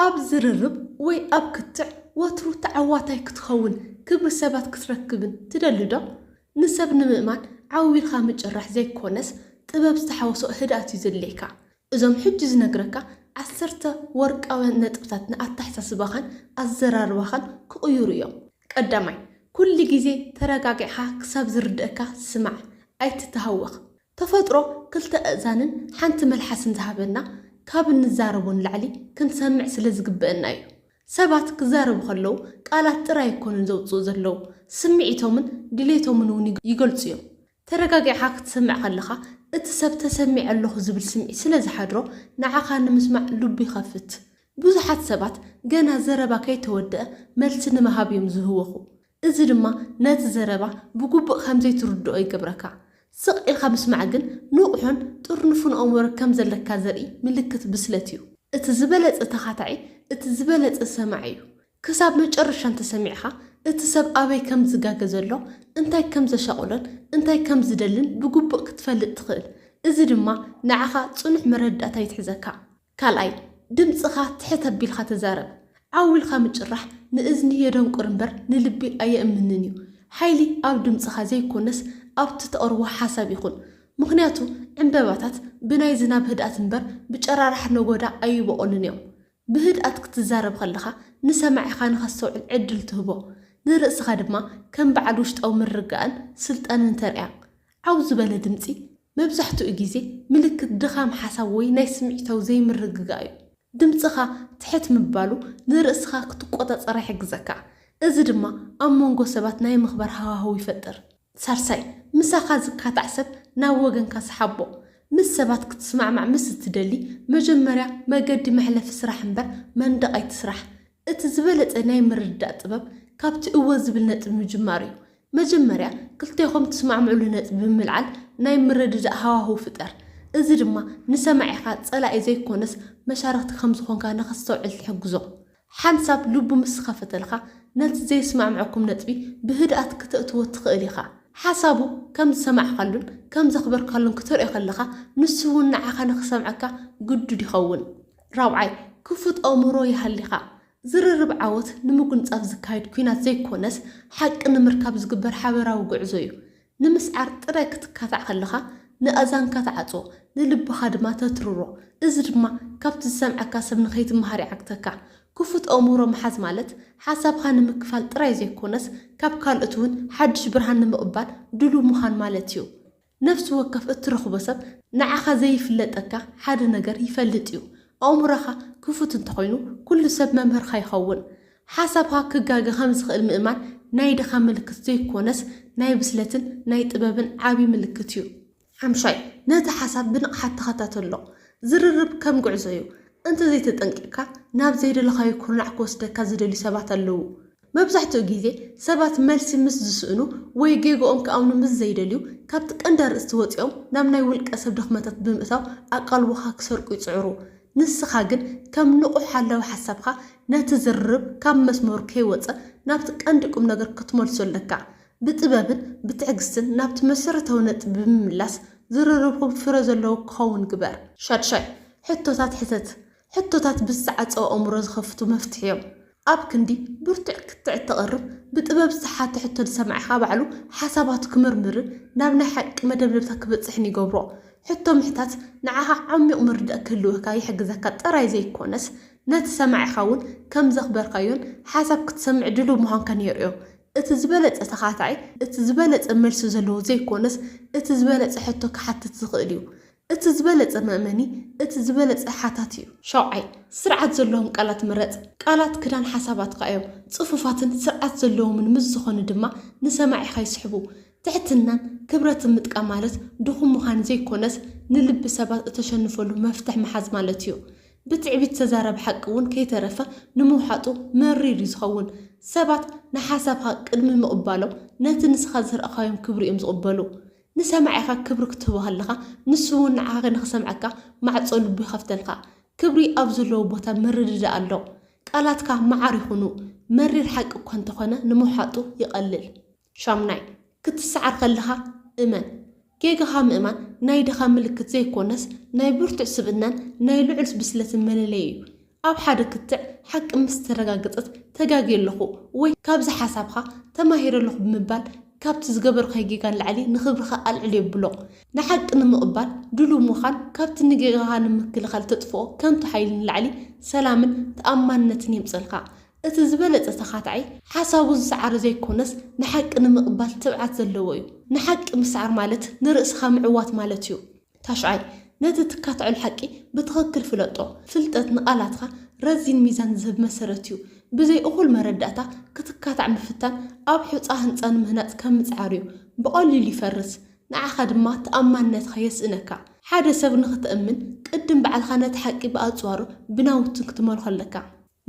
ኣብ ዝርርብ ወይ ኣብ ክትዕ ወትሩ ተዓዋታይ ክትኸውን፣ ክብሪ ሰባት ክትረክብን ትደሊ ዶ? ንሰብ ንምእማን ዓው ኢልካ ምጭራሕ ዘይኮነስ፣ ጥበብ ዝተሓወሶ ህድኣት እዩ ዘድልየካ። እዞም ሕጂ ዝነግረካ ዓሰርተ ወርቃውያን ነጥብታት ንኣተሓሳስባኻን ኣዘራርባኻን ክቕይሩ እዮም። ቀዳማይ፣ ኩሉ ግዜ ተረጋጊዕካ ክሳብ ዝርድኣካ ስማዕ፣ ኣይትተሃወኽ። ተፈጥሮ ክልተ ኣእዛንን ሓንቲ መልሓስን ዝሃበና፣ ካብ እንዛረቦ ንላዕሊ ክንሰምዕ ስለ ዝግበአና እዩ። ሰባት ክዛረቡ ከለዉ ቃላት ጥራይ ኣይኮኑን ዘውጽኡ ዘለዉ፣ ስምዒቶምን ድሌቶምን እውን ይገልጹ እዮም። ተረጋጊዕካ ክትሰምዕ ከለኻ፣ እቲ ሰብ ተሰሚዐ ኣለኹ ዝብል ስምዒት ስለ ዝሓድሮ፣ ንዓኻ ንምስማዕ ልቡ ይኸፍት። ብዙሓት ሰባት ገና ዘረባ ከይተወደአ መልሲ ንምሃብ እዮም ዝህወኹ። እዚ ድማ ነቲ ዘረባ ብግቡእ ከም ዘይትርድኦ ይገብረካ። ስቕ ኢልካ ምስማዕ ግን ንቑሕን ጥርኑፍን ኣእምሮ ከም ዘለካ ዘርኢ ምልክት ብስለት እዩ። እቲ ዝበለጸ ተኻታዒ እቲ ዝበለጸ ሰማዒ እዩ። ክሳብ መጨረሻ እንተሰሚዕካ፣ እቲ ሰብ ኣበይ ከም ዝጋገ ዘሎ፣ እንታይ ከም ዘሻቕሎን እንታይ ከም ዝደልን ብግቡእ ክትፈልጥ ትኽእል። እዚ ድማ ንዓኻ ጽኑዕ መረዳእታ ይትሕዘካ። ካልኣይ፣ ድምጽኻ ትሕት ኣቢልካ ተዛረብ። ዓው ኢልካ ምጭራሕ ንእዝኒ የደንቁር እምበር ንልቢ ኣየእምንን እዩ። ሓይሊ ኣብ ድምጽኻ ዘይኮነስ ኣብቲ ተቕርቦ ሓሳብ ይኹን። ምኽንያቱ ዕምበባታት ብናይ ዝናብ ህድኣት እምበር ብጨራራሕ ነጎዳ ኣይበቑሉን እዮም። ብህድኣት ክትዛረብ ከለኻ ንሰማዒኻ ንኸስተውዕል ዕድል ትህቦ። ንርእስኻ ድማ ከም በዓል ውሽጣዊ ምርግጋእን ስልጣንን ተርእያ። ዓው ዝበለ ድምጺ መብዛሕትኡ ግዜ ምልክት ድኻም ሓሳብ ወይ ናይ ስምዒታዊ ዘይምርግጋእ እዩ። ድምጽኻ ትሕት ምባሉ ንርእስኻ ክትቆጻጸራ ይሕግዘካ። እዚ ድማ ኣብ መንጎ ሰባት ናይ ምኽባር ሃዋህው ይፈጥር። ሳልሳይ፣ ምሳኻ ዝካታዕ ሰብ ናብ ወገንካ ስሓቦ። ምስ ሰባት ክትስማዕማዕ ምስ እትደሊ፣ መጀመርያ መገዲ መሕለፊ ስራሕ እምበር መንደቕ ኣይትስራሕ። እቲ ዝበለጸ ናይ ምርድዳእ ጥበብ ካብቲ እወ ዝብል ነጥቢ ምጅማር እዩ። መጀመርያ ክልቴኹም ትስማዕምዕሉ ነጥቢ ብምልዓል ናይ ምርድዳእ ሃዋህው ፍጠር። እዚ ድማ ንሰማዒኻ ጸላኢ ዘይኮነስ መሻርኽቲ ከም ዝኾንካ ንኸስተውዕል ትሕግዞ። ሓንሳብ ልቡ ምስ ኸፈተልካ፣ ነቲ ዘይስማዕምዐኩም ነጥቢ ብህድኣት ክተእትዎ ትኽእል ኢኻ። ሓሳቡ ከም ዝሰማዕካሉን ከም ዘኽበርካሉን ክተርእዮ ከለኻ፣ ንሱ እውን ንዓኻ ንኽሰምዐካ ግዱድ ይኸውን። ራብዓይ፣ ክፉት ኣእምሮ ይሃሊኻ። ዝርርብ ዓወት ንምጉንጻፍ ዝካየድ ኲናት ዘይኮነስ፣ ሓቂ ንምርካብ ዝግበር ሓበራዊ ጉዕዞ እዩ። ንምስዓር ጥራይ ክትካታዕ ከለኻ፣ ንኣእዛንካ ትዓጽዎ፣ ንልብኻ ድማ ተትርሮ። እዚ ድማ ካብቲ ዝሰምዓካ ሰብ ንኸይትመሃር ይዓግተካ። ክፉት ኣእምሮ ምሓዝ ማለት፣ ሓሳብኻ ንምክፋል ጥራይ ዘይኮነስ፣ ካብ ካልኦት እውን ሓድሽ ብርሃን ንምቕባል ድሉው ምዃን ማለት እዩ። ነፍሲ ወከፍ እትረኽቦ ሰብ ንዓኻ ዘይፍለጠካ ሓደ ነገር ይፈልጥ እዩ። ኣእምሮኻ ክፉት እንተኾይኑ፣ ኩሉ ሰብ መምህርኻ ይኸውን። ሓሳብኻ ክጋገ ከም ዝኽእል ምእማን ናይ ድኻም ምልክት ዘይኮነስ፣ ናይ ብስለትን ናይ ጥበብን ዓቢ ምልክት እዩ። ሓምሻይ፣ ነቲ ሓሳብ ብንቕሓት ተኸታተሎ። ዝርርብ ከም ጉዕዞ እዩ። እንተ ዘይተጠንቂቕካ፣ ናብ ዘይደለኻዮ ኩርናዕ ክወስደካ ዝደልዩ ሰባት ኣለዉ። መብዛሕትኡ ግዜ ሰባት መልሲ ምስ ዝስእኑ ወይ ጌግኦም ክኣምኑ ምስ ዘይደልዩ፣ ካብቲ ቀንዲ ኣርእስቲ ወጺኦም ናብ ናይ ውልቀ ሰብ ድኽመታት ብምእታው ኣቓልቦኻ ክሰርቁ ይጽዕሩ። ንስኻ ግን ከም ንቑሕ ሓላዊ ሓሳብካ ነቲ ዝርርብ ካብ መስመሩ ከይወጸ ናብቲ ቀንዲ ቁም ነገር ክትመልሶ ኣለካ። ብጥበብን ብትዕግስትን ናብቲ መሰረታዊ ነጥቢ ብምምላስ ዝርርብኩም ፍረ ዘለዎ ክኸውን ግበር። ሻድሻይ፣ ሕቶታት ሕተት። ሕቶታት ብዝተዓጸወ ኣእምሮ ዝኸፍቱ መፍትሒ እዮም። ኣብ ክንዲ ብርቱዕ ክትዕ እተቕርብ፣ ብጥበብ ዝተሓተ ሕቶ ንሰማዕኻ ባዕሉ ሓሳባቱ ክምርምርን ናብ ናይ ሓቂ መደምደምታ ክበጽሕን ይገብሮ። ሕቶ ምሕታት ንዓኻ ዓሚቕ ምርዳእ ክህልወካ ይሕግዘካ ጥራይ ዘይኮነስ፣ ነቲ ሰማዒኻ እውን ከም ዘኽበርካዮን ሓሳብ ክትሰምዕ ድሉው ምዃንካን የርእዮ። እቲ ዝበለጸ ተኻታዒ፣ እቲ ዝበለጸ መልሲ ዘለዎ ዘይኮነስ፣ እቲ ዝበለጸ ሕቶ ክሓትት ዝኽእል እዩ። እቲ ዝበለጸ መእመኒ፣ እቲ ዝበለጸ ሓታት እዩ። ሻውዓይ፣ ስርዓት ዘለዎም ቃላት ምረጽ። ቃላት ክዳን ሓሳባትካ እዮም። ጽፉፋትን ስርዓት ዘለዎምን ምስ ዝኾኑ ድማ ንሰማዒኻ ይስሕቡ። ትሕትናን ክብረትን ምጥቃም ማለት ድኹም ምዃን ዘይኮነስ፣ ንልቢ ሰባት እተሸንፈሉ መፍትሕ ምሓዝ ማለት እዩ። ብትዕቢት ዝተዛረበ ሓቂ እውን ከይተረፈ ንምውሓጡ መሪር እዩ ዝኸውን። ሰባት ንሓሳብካ ቅድሚ ምቕባሎም፣ ነቲ ንስኻ ዘርኣኻዮም ክብሪ እዮም ዝቕበሉ። ንሰማዒኻ ክብሪ ክትህቦ ከለኻ፣ ንሱ እውን ንዓኻ ንኽሰምዓካ ማዕጾ ልቡ ይኸፍተልካ። ክብሪ ኣብ ዘለዎ ቦታ ምርድዳእ ኣሎ። ቃላትካ መዓር ይኹኑ፣ መሪር ሓቂ እኳ እንተኾነ ንምውሓጡ ይቐልል። ሻምናይ፣ ክትሰዓር ከለኻ እመን። ጌጋኻ ምእማን ናይ ድኻም ምልክት ዘይኮነስ፣ ናይ ብርቱዕ ስብእናን ናይ ልዑል ብስለትን መለለዪ እዩ። ኣብ ሓደ ክትዕ ሓቂ ምስ ተረጋገጸት፣ "ተጋግየ ኣለኹ" ወይ "ካብዚ ሓሳብኻ ተማሂረ ኣለኹ" ብምባል፣ ካብቲ ዝገበርካዮ ጌጋ ንላዕሊ ንኽብርኻ ኣልዕል የብሎ። ንሓቂ ንምቕባል ድሉው ምዃን ካብቲ ንጌጋኻ ንምክልኻል ተጥፍኦ ከንቱ ሓይሊ ንላዕሊ ሰላምን ተኣማንነትን የምጸልካ። እቲ ዝበለጸ ተኻታዓይ ሓሳቡ ዝሰዓረ ዘይኮነስ፣ ንሓቂ ንምቕባል ትብዓት ዘለዎ እዩ። ንሓቂ ምስዓር ማለት ንርእስኻ ምዕዋት ማለት እዩ። ታሽዓይ፣ ነቲ ትካትዐሉ ሓቂ ብትኽክል ፍለጦ። ፍልጠት ንቓላትካ ረዚን ሚዛን ዝህብ መሰረት እዩ። ብዘይ እኹል መረዳእታ ክትካታዕ ምፍታን ኣብ ሑጻ ህንጻ ንምህናጽ ከም ምጽዓር እዩ። ብቐሊሉ ይፈርስ፣ ንዓኻ ድማ ተኣማንነትካ የስእነካ። ሓደ ሰብ ንኽትእምን ቅድም ባዕልኻ ነቲ ሓቂ ብኣጽዋሩ ብናውትን ክትመልኾ ኣለካ።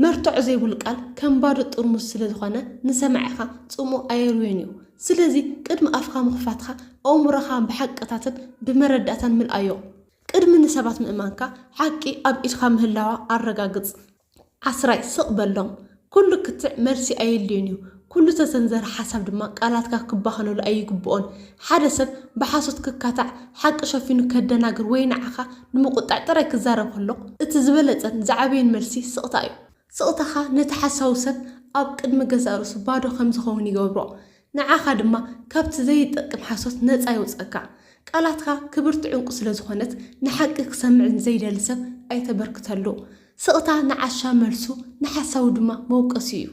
መርትዖ ዘይብሉ ቃል ከም ባዶ ጥርሙዝ ስለ ዝኾነ ንሰማዒኻ ጽምኡ ኣየርውዮን እዩ። ስለዚ ቅድሚ ኣፍካ ምኽፋትካ ኣእምሮኻ ብሓቅታትን ብመረዳእታን ምልኣዮ። ቅድሚ ንሰባት ምእማንካ ሓቂ ኣብ ኢድካ ምህላዋ ኣረጋግጽ። ዓስራይ፣ ስቕ በሎም። ኩሉ ክትዕ መልሲ ኣየድልዮን እዩ። ኩሉ ተሰንዘረ ሓሳብ ድማ ቃላትካ ክባኸነሉ ኣይግብኦን። ሓደ ሰብ ብሓሶት ክካታዕ ሓቂ ሸፊኑ ከደናግር ወይ ንዓኻ ንምቁጣዕ ጥራይ ክዛረብ ከሎ እቲ ዝበለጸን ዝዓበየን መልሲ ስቕታ እዩ። ስቕታኻ ነቲ ሓሳዊ ሰብ ኣብ ቅድሚ ገዛእ ርእሱ ባዶ ከም ዝኸውን ይገብሮ። ንዓኻ ድማ ካብቲ ዘይጠቅም ሓሶት ነጻ የውጽኣካ። ቃላትካ ክብርቲ ዕንቁ ስለ ዝኾነት ንሓቂ ክሰምዕ ንዘይደሊ ሰብ ኣይተበርክተሉ። ስቕታ ንዓሻ መልሱ ንሓሳዊ ድማ መውቀሲ እዩ።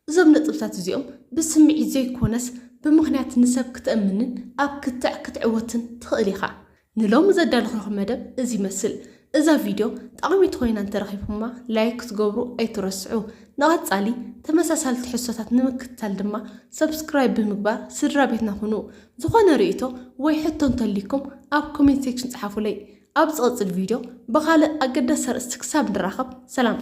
እዞም ነጥብታት እዚኦም ብስምዒት ዘይኮነስ ብምኽንያት ንሰብ ክተእምንን ኣብ ክትዕ ክትዕወትን ትኽእል ኢኻ። ንሎሚ ዘዳለኹልኩም መደብ እዚ ይመስል። እዛ ቪድዮ ጠቓሚት ኮይና እንተረኺብኩማ ላይክ ክትገብሩ ኣይትረስዑ። ንቐጻሊ ተመሳሳሊ ትሕዝቶታት ንምክትታል ድማ ሰብስክራይብ ብምግባር ስድራ ቤትና ኩኑ። ዝኾነ ርእይቶ ወይ ሕቶ እንተልይኩም ኣብ ኮሜንት ሴክሽን ጸሓፉለይ። ኣብ ዝቐጽል ቪድዮ ብኻልእ ኣገዳሲ ኣርእስቲ ክሳብ ንራኸብ ሰላም።